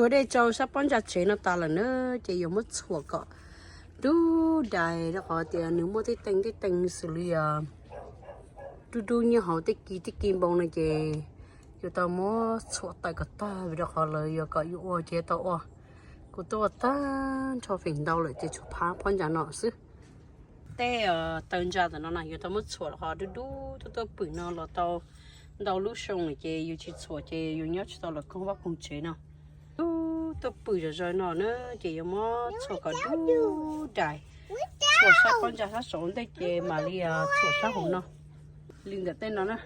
Tsuav dej rau sab pob ntsa tsev no tas lawm na, ces yuav muab txhuam kom dub dais rau qhov tias nws muaj tej tee tej tee xws li dub dub nyob hauv tej ki tej ki npoo no ces yuav tau muab txhuam tawm kom tag vim rau qhov lawv yuav kom yus ua ces tau ua. Kuv tuaj ua tag nrho feem ntau lawm ces tshuav phab pob ntsa no xwb. Tej taw ntsa ntawm no na yuav tau muab txhuam qhov dub dub tuaj tuaj pwm no los tau ntau lub xyoo lawm ces yus tsis txhuam ces yus nyob tsis tau los koog vaj koog tsev no. Dub tuaj pwm zom zaws no na ces yuav muab txhuam kom dub dais. Txhuam sab pob ntsa sab saud ntej ces mam li txhuam sab hauv no. Li ntawm tej no na,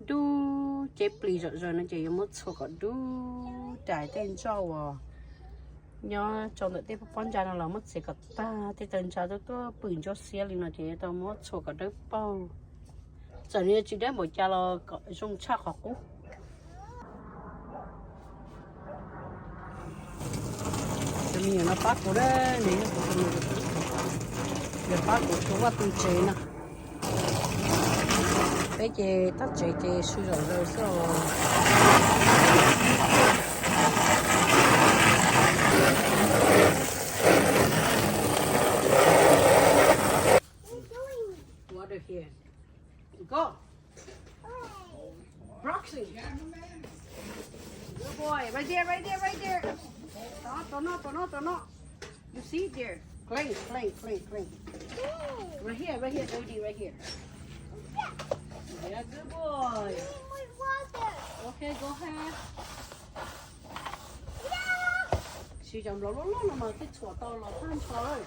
dub ceb plis zom zaws no ces yuav muab txhuam kom dub dais tej ntsoj uas nyob rau ntawm tej pob ntsa no los muab txiav kom tag, tej taw ntsa tuaj tuaj pwm ntsuab xiab li no ces yuav tau muab txhuam kom dawb paug. Txawm nws yuav tsis dawb npaum cas los kom zoo tshaj qhov qub. Cov me nyuam no pab kuv, nws yog kuv tus me nyuam, yog pab kuv tu vaj tu tsev no. Peb ces tab tsev ces su zom zaws xwb os. Water here. Go. Roxy. Good boy. Right there, right there, right there. Don't, don't knock, don't knock, don't knock. You see there. Clean, clean, clean, clean. Right here, right here, Odie, right here. Yeah, good boy. Okay, go ahead. Siv cov nploos loj loj no mas twb txhuam tau los tag nrho lawm.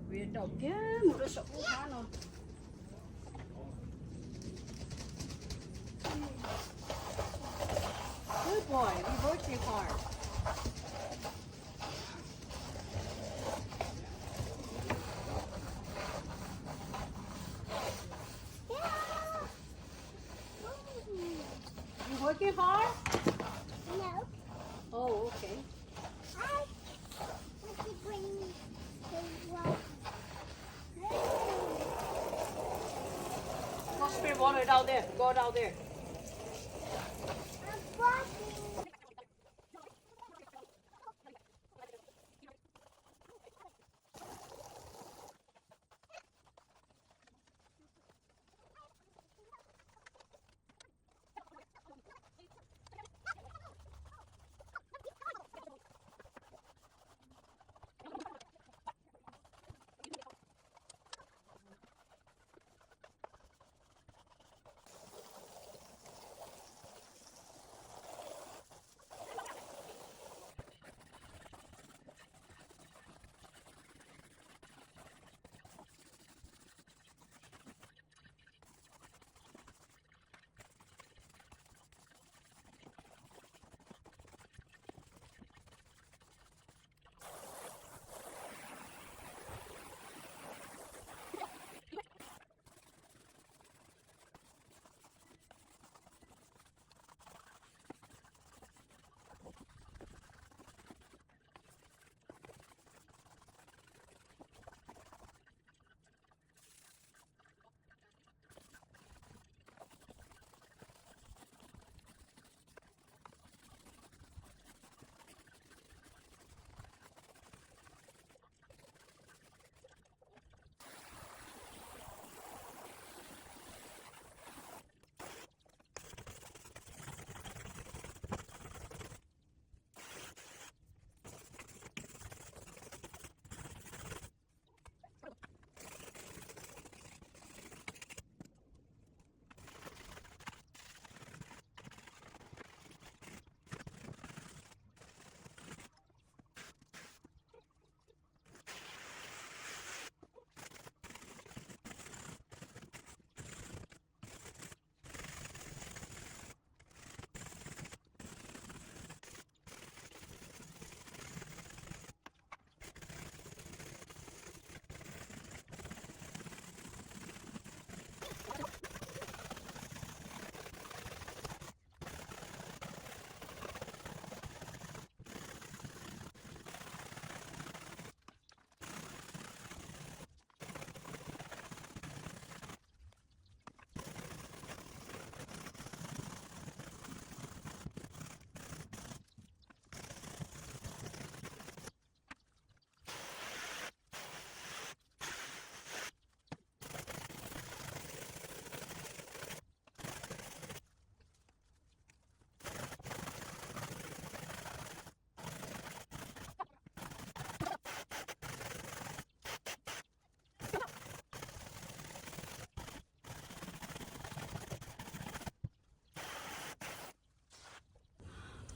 Kuv yuav daus kiag mus rau saum lub hab no. Good boy, we working hard. You working hard? No. Oh, okay. I want to bring the water. Go spring water down there. Go down there. I'm walking.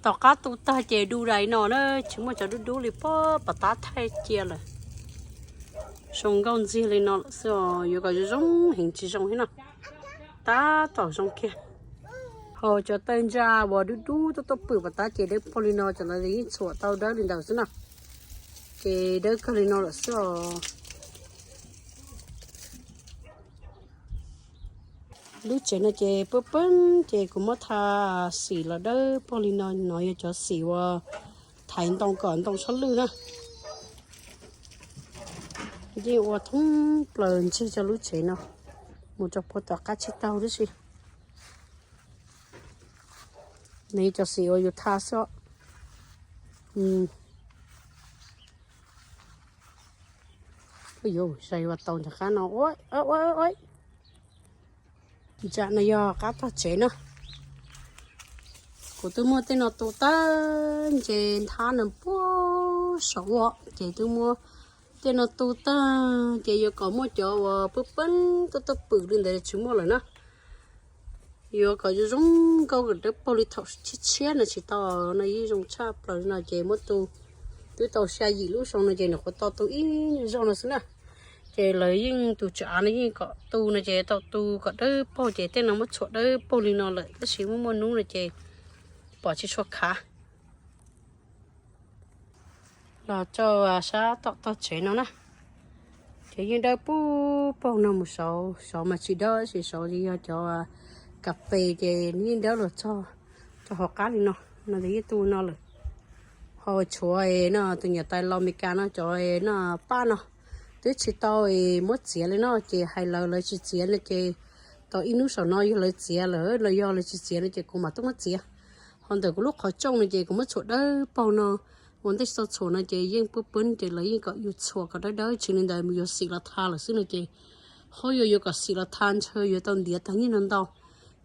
Tom qab tu tag ces du dais no na, tsis muaj cov dub dub li, pov tab thaij cia lawm. Zoo nkauj ntxiag li no lawm xwb os, yuav kom zoo zoo heev tsis zoo thiab no. Tab tom zoo kiag. Ho cov tawg ntsa uas dub dub tuaj tuaj pwm pov tab ces dawb paug li no, cov ntawd yeej txhuam tau dawb li ntawd xwb na. Ces dawb kawg li no lawm xwb os. Lub tsev no ces pab pab ces kuv muab tha xim los dawb paug li no, no yog cov xim uas thaiv ntoo kom ntoo txhob lwj na. Yeej ua thoob plaws ntseg cov lub tsev no mus rau puag tom qab tsib taug tib si. Nws cov xim uas yus tha xwb. Ua yuav zais ua tau nram qab no. Ntsa no yog qab tog tsev na. Kuv twb muab tej no tu tag nce nthab no puag saum ua, ces twb muab tej no tu tag ces yuav kom muaj cov uas pab pab tuaj tuaj pwm li ntawd tsis muaj lawm na. Yuav kom zoo zoo nkauj kom dawb paug li thaum tshiab tshiab no tsis tau, no yeej zoo tshaj plaws no ces muab tu. Twb tau xya yim lub xyoo no ces nyuam qhuav tau tu ib nyuag zaug no xwb na. Ces lawv yeej tus tswv av no yeej kom tu no ces tau tu kom dawb paug ces tej no muab txhuam dawb paug li no lawm, tab sis muaj muaj hnub no ces pom tsis tshua khav. Los rau sab tom tog tsev no na, ces yeej dawb pub paug no mus saud, saud mas tsis dawb tab sis saud yog cov kas fes ces yeej dawb los txog rau hauv qab li no, no ces yeej tu no lawm. Ho tshuav no tus niam tais los Meskas no cov no paj no twb tsis tau muab txiav li no ces hais lawv, lawv tsis txiav no ces tau ib hnub saum no yog lawv txiav lawm los yog lawv tsis txiav no ces kuv mam tuaj muab txiav. Ho ntawm kuv lub qhov rooj no ces kuv muab txhuam dawb paug no, ua ntej tsis tau txhuam no ces yeej pub pwb ces lawv yeej kom yus txhuam kom dawb dawb tsis li ntawd mus yuav xim los tha lawm xwb no ces ho yuav yuav kom xim los tha ntshe yuav tau ntiav tag nyiaj no ntau.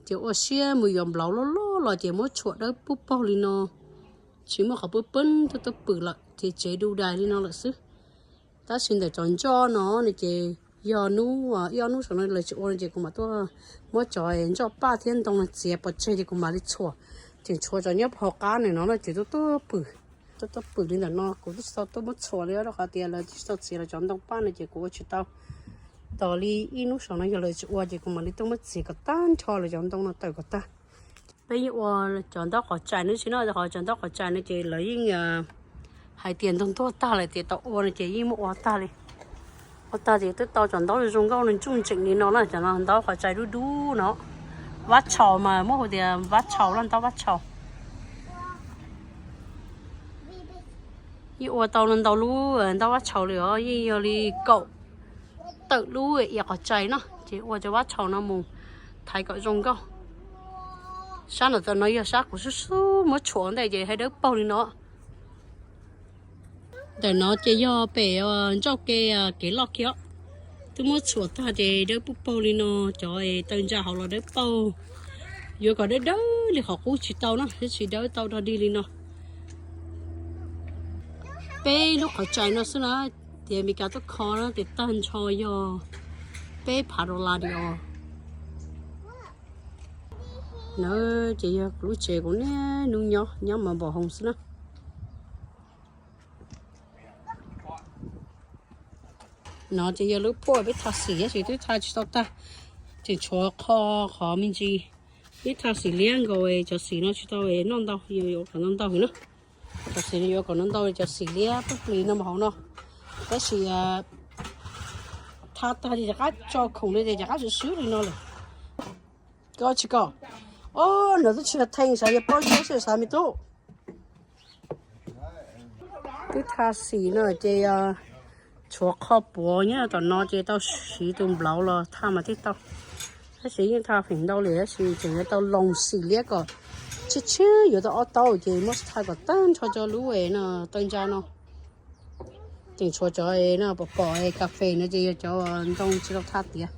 Ces ua siab mus yuav nplaud loj loj los ces muab txhuam dawb pub paug li no, tsis muaj qhov pub pwb tuaj tuaj pwm lawm ces tsev du dais li no lawm xwb. Tab sis ntawm cov ntsoj no no ces yog hnub ib ob hnub saum no lawv tsis ua no ces kuv mam tuaj muab cov ntsoj paj thiab ntoo no txiav pov tseg ces kuv mam li txhuam. Tseem tshuav cov nyob hauv qab no no ces tuaj tuaj pwm, tuaj tuaj pwm li ntawm no kuv twb tsis tau tuaj muab txhuam li rau qhov tias lawv twb tsis tau txiav los cov ntoo paj no ces kuv ua tsis tau. Tos li ib hnub saum no yog lawv tsis ua ces kuv mam li tuaj muab txiav kom tag nrho lawv cov ntoo no tawm kom tag. Peb yeej ua cov ntaub qhov tsais no tsis no, qhov cov ntaub qhov tsais no ces lawv yeej hais tias ntog ntuag tag lawm tias tau ua no ces yeej muab ua tag li. Ua tag ces twb tau cov ntaub zoo nkauj no ntsuj ntseem li no na, cov no ntaub qhov tsais dub dub no. Vab tshau mas muab hu tias vab tshau los ntaub vab tshau. Yeej ua tau ntau lub ntaub vab tshau li os, yeej yog li kaum tawm lub iav qhov tsais no ces ua cov vab tshau no mus thaiv kom zoo nkauj. Sab no tam no yog sab kuv xub xub muab tshuam ntej ces hais dawb paug li no. Ntawm no ces yog pem ntsauj ke kev loj kiag os. Twb muab tshuam tag ces dawb pub paug li no, cov taw ntsa hauv los dawb paug. Yuav kom dawb dawb li qhov qub tsis tau na, thiab tsis dawb tau dog dig li no. Peb lub qhov tsais no xwb na, tias Meskas tuaj kho na ces tag nrho yog peb phav dollar li os. No ces yog kuv lub tsev kuv niaj hnub nyob, nyob mas npam hoov xwb na. No ces yog lub puab peb tha xim tab sis twb tha tsis tau tag, tseem tshuav qho qhov me ntsis. Peb tha xim liab nkaus, cov xim no tsis tau noj ntau, yuav kom noj ntau na. Cov xim no yuav kom noj ntau, cov xim liab pub plis no mus hauv no. Tab sis tha tag ces rov qab tso khoom li ces rov qab swb swb li no lawm. Koj tsis kom. Ob, no twb tsis yog thee, xav yog pob zeb xwb xav me tub. Twb tha xim no ces tshuav qho puav nyob tom no ces tau siv tus nplaud los tha mas thiaj tau. Tab sis yeej tha feem ntau li tab sis tseem yuav tau loos xim liab kom tshiab tshiab yuav tau ob taub ces muab tha kom tag nrho cov lub no taw ntsa no. Tseem tshuav cov no pom pom kas fes no ces yog cov ntoo tsis tau tha tiav.